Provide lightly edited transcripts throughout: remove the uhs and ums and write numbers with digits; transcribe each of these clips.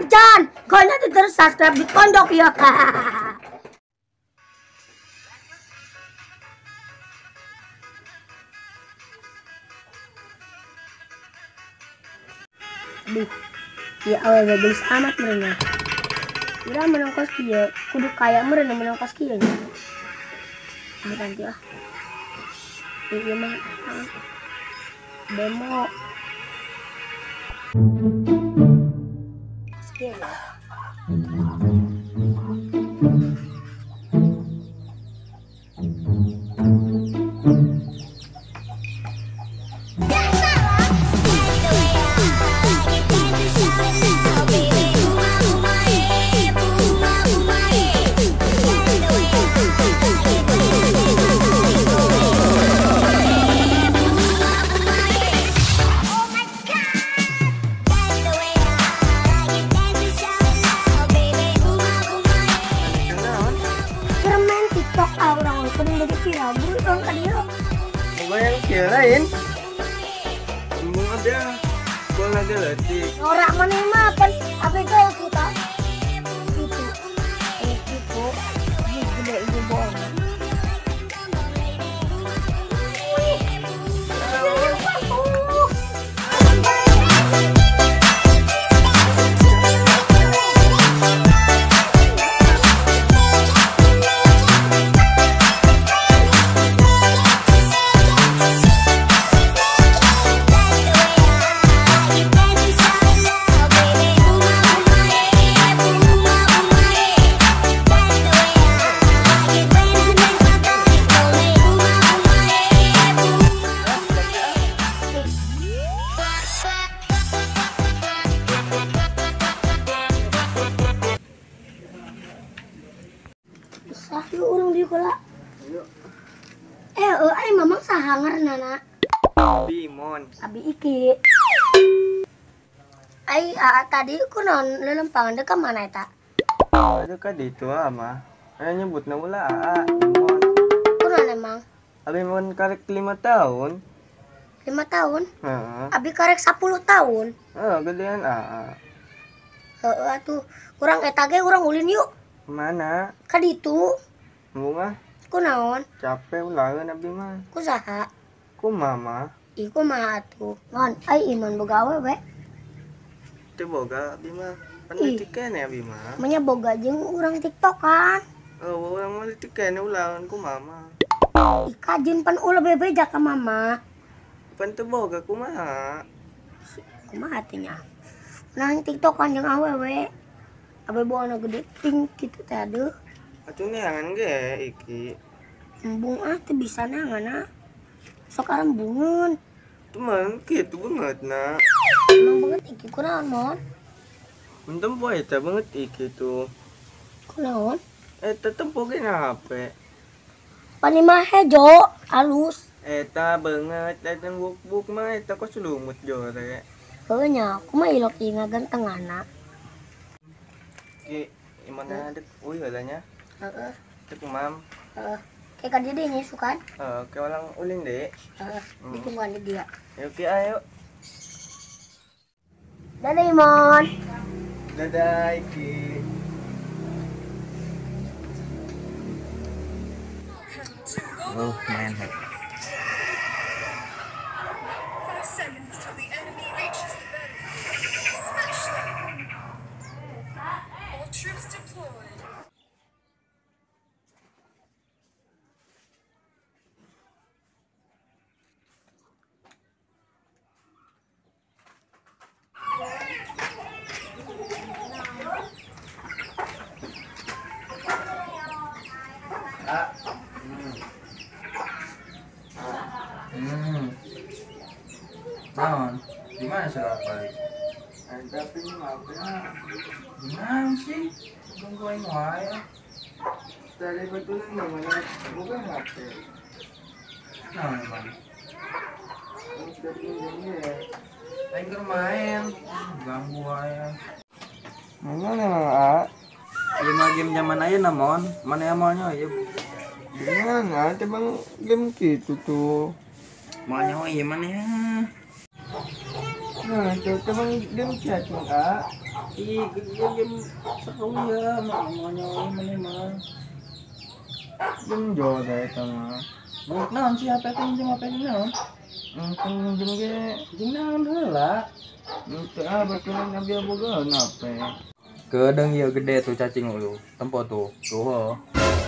Subscribe Jan. Kau nanti terus subscribe di pondok ya. Aduh, ya awewe geus amat meureun. Urang menang kos kieu, kudu kaya meureun menang kos kieu nya. Ah ganti ah. Ieu mah demo. Kieu ya. Lain embung ada gol lagi leutik norak maneh mah pan ape gol kita gitu gitu gede ieu bohong. Yuk urang dieu heula. Ai mamang saha ngaranna na? Bimon. Abi Iki. Ai tadi kunaon lelempangan deuk ka mana eta? Aduh ka ditu mah. Aya nyebutna ulah Aa, Bimon. Kunaon emang? Abi mun karek 5 tahun. 5 tahun? Heeh. Abi karek 10 tahun. Heeh, gedean Aa. Heeh atuh. Urang eta ge urang ulin yuk. Mana? Ka ditu. Bunga. Kunaon? Capek ulaheun abi mah. Ku saha? Ku mama. Ih kumaha atuh? Ngon, ai iman boga awewe. Teu boga abi mah. Pan leutik keneh abi mah. Manya boga jeung urang TikTokan. Oh, urang mah leutik keneh ulaheun ku mama. Ih kajeun pan ulah bebeja ka mama. Pan teu boga kumaha? Kumaha teh nya? Nah TikTokan jeung awewe. Abe bawa gede ting kitu teh aduh. Atuh neangan ge iki. Embung ah teu bisa neangan ah. Sok arembungeun. Teman kitu banget na. Emang banget iki kunaon mon? Mun tempo eta banget iki tuh. Kunaon? Eta tempo ge na HP. Pan mah hejo alus. Eta banget eta buk-buk mah eta kok selumut jore. Heuh nya, kumaha ilok ieu ngagantengana. Ki, imana dek uy heula nya? Heeh. Dek mam. Heeh. Kayak ka dieu deui nya sukan? Heeh, ke orang ulin deui. Heeh, ditungguan di dia. Yuk ki ayo. Dadah Imon. Dadah Iki. Oh, main head. Naon? Gimana salah balik? Ada pinjam apa? Gimana sih? Gangguin wae. Tadi betulan namanya bukan HP. Naon emang? Udah pinjamnya. Aing keur main, ganggu wae. Mana emang A? Ieu mah game zaman ayeuna mon, mana amalnya ieu? Gimana? Emang game gitu tuh. Moal nyaho ieu mana ya? Nah, coba game chatting A. Ih, game seru ya, mau nyoy mana mah. Game jauh dari sama. Buat naon sih HP teh jeung HP naon? Enteng jeung ge jeung naon heula. Teu ah baturan ngambil boga HP. Kedeung ieu gede tuh cacing lu. Tempo tuh. Tuh.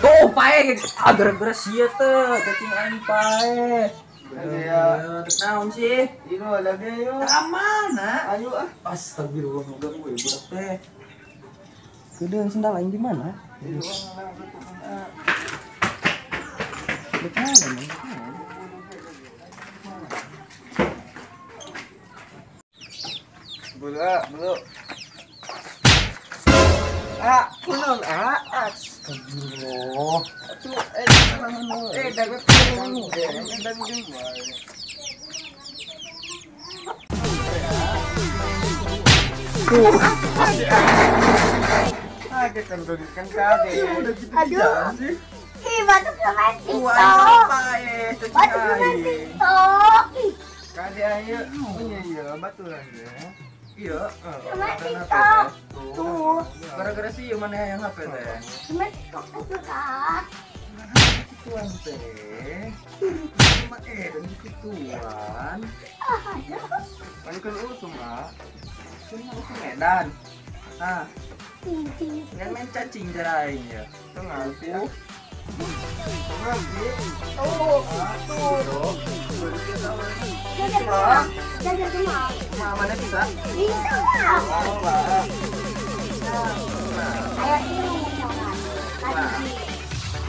Tuh pae gara-gara sia teh cacing aing pae. Ya, naon sih? Ieu lagi ayo. Ka mana? Ayo ah. Astagfirullah ganggu ya budak teh. Kedeung sendal aing di mana? Di mana, Mang? Bulu, bulu. Ah, kunaon ah? Astagfirullah. Atuh dagang dagang kan kade. Aduh. Ih, batuk sama TikTok. Batuk sama TikTok. Kade ayo, iya baturan ya. Iya, sama TikTok. Tuh. Gara-gara sih mana yang HP teh? Sama TikTok tuh kak. Gituan teh. Cuma dan gituan. Mana kan usum ah. Cuma usum edan. Ah. Ngan main cacing cara aing ya. Tengah sih. Tuh, tuh. Mana bisa? Bisa. Ayo ini mau lagi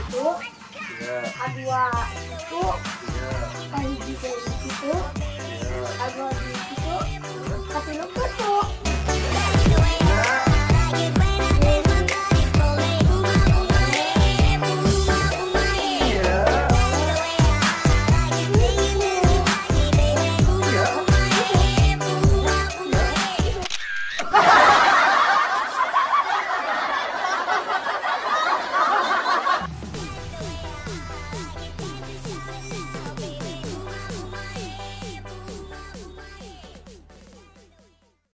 itu, dua itu, lagi itu, dua itu.